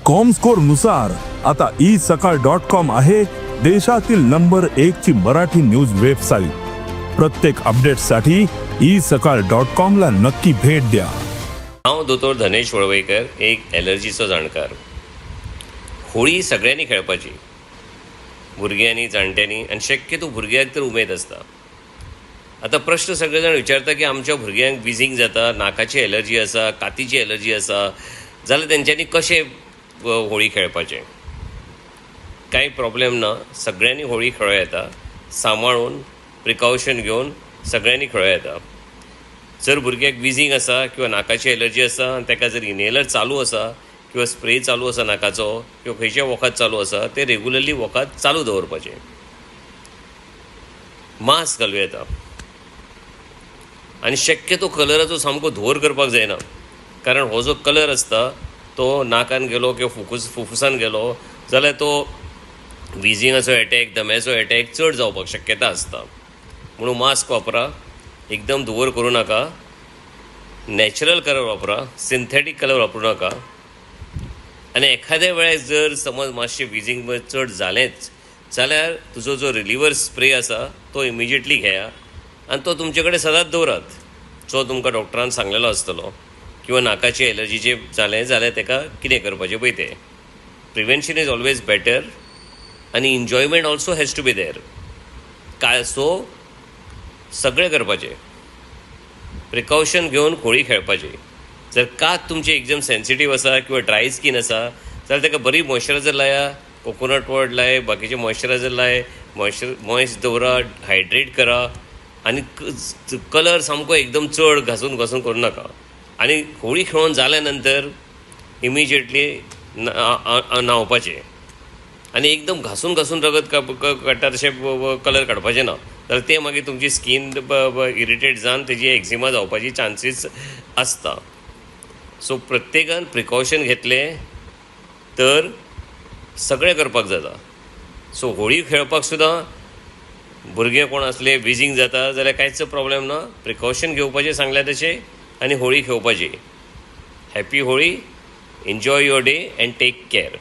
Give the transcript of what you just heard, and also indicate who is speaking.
Speaker 1: Comscore नुसार आता E सकाळ डॉट कॉम आहे देशातील नंबर एक ची मराठी न्यूज वेबसाईट. प्रत्येक अपडेटसाठी ई सकाळ डॉट कॉम ला नक्की भेट द्या.
Speaker 2: हांव दोतोर धनेश वळवयकर, एक एलर्जीचो जाणकार. होळी सगळ्यांनी खेळपाची, भुरग्यांनी, जाणट्यांनी आनी शक्यतो भुरग्यांक तर उमेद आसता. आतां प्रश्न सगळे जाण विचारता की आमच्या भुरग्यांक विजींग जाता, नाकाची एलर्जी आसा, कातीची एलर्जी आसा, जाल्यार तेंच्यांनी कशें होळी खेळपाचें? कांय प्रॉब्लेम ना, सगळ्यांनी होळी खेळूं येता. सांबाळून, प्रिकॉशन घेवन सगळ्यांनी खेळूं येता. जर भुरग्याक विजींग आसा किंवा नाकाची एलर्जी आसा आनी ताका जर इनहेलर चालू आसा किंवा स्प्रे चालू आसा नाकाचो किंवा खंयचें वखद चालू आसा, तें रेगुलरली वखद चालू दवरपाचें. मास्क घालूं येता आनी शक्यतो कलराचो सामको धुंवर करपाक जायना, कारण हो जो कलर आसता तो नाकान गेलो किंवा फुफ्फुसान गेलो जाल्यार तो विजिंगाचो एटॅक, दम्याचो एटॅक चड जावपाक शक्यता आसता. म्हणून मास्क वापरा, एकदम धुंवर करूं नाका, नॅचरल कलर वापरा, सिंथेटीक कलर वापरूं नाका. आनी एखाद्या वेळार जर समज मातशें विजींग चड जालेंच जाल्यार तुजो जो रिलीवर स्प्रे आसा तो इमिजिएटली घेया आनी तो तुमचे कडेन सदांच दवरात, जो तुमकां डॉक्टरान सांगलेलो आसतलो किंवा नाकाचे एलर्जीचें जालें जाल्यार ताका कितें करपाचें पळय तें. प्रिवेन्शन is always better आनी enjoyment also has to be there. काय सो सगळें करपाचें, प्रिकॉशन घेवन होळी खेळपाची. जर कात तुमची एकदम सेन्सिटीव आसा किंवा ड्राय स्कीन आसा जाल्यार ताका बरी मॉयश्चरायझर लाया, कोकोनट वॉयल लाय, बाकीचे मॉयश्चरायझर लाय, मॉयस्ट दवरा, हायड्रेट करा आनी कलर सामको एकदम चड घासून घासून करूं नाका. आनी होळी खेळोन जाल्या नंतर इमिजिएटली न्हांवपाचें आनी एकदम घासून घासून रगत काडटा तशें कलर काडपाचें ना, जाल्यार तें मागीर तुमची स्कीन इरिटेट जावन तेजी एक्झिमा जावपाची चान्सीस आसता. सो प्रत्येकान प्रिकॉशन घेतलें तर सगळें करपाक जाता. सो होळी खेळपाक सुद्दां भुरगे कोण आसले विजींग जाता जाल्यार कांयच प्रॉब्लेम ना, प्रिकॉशन घेवपाचें सांगल्या तशें आनी होळी खेळपाची. Happy Holi, enjoy your day and take care.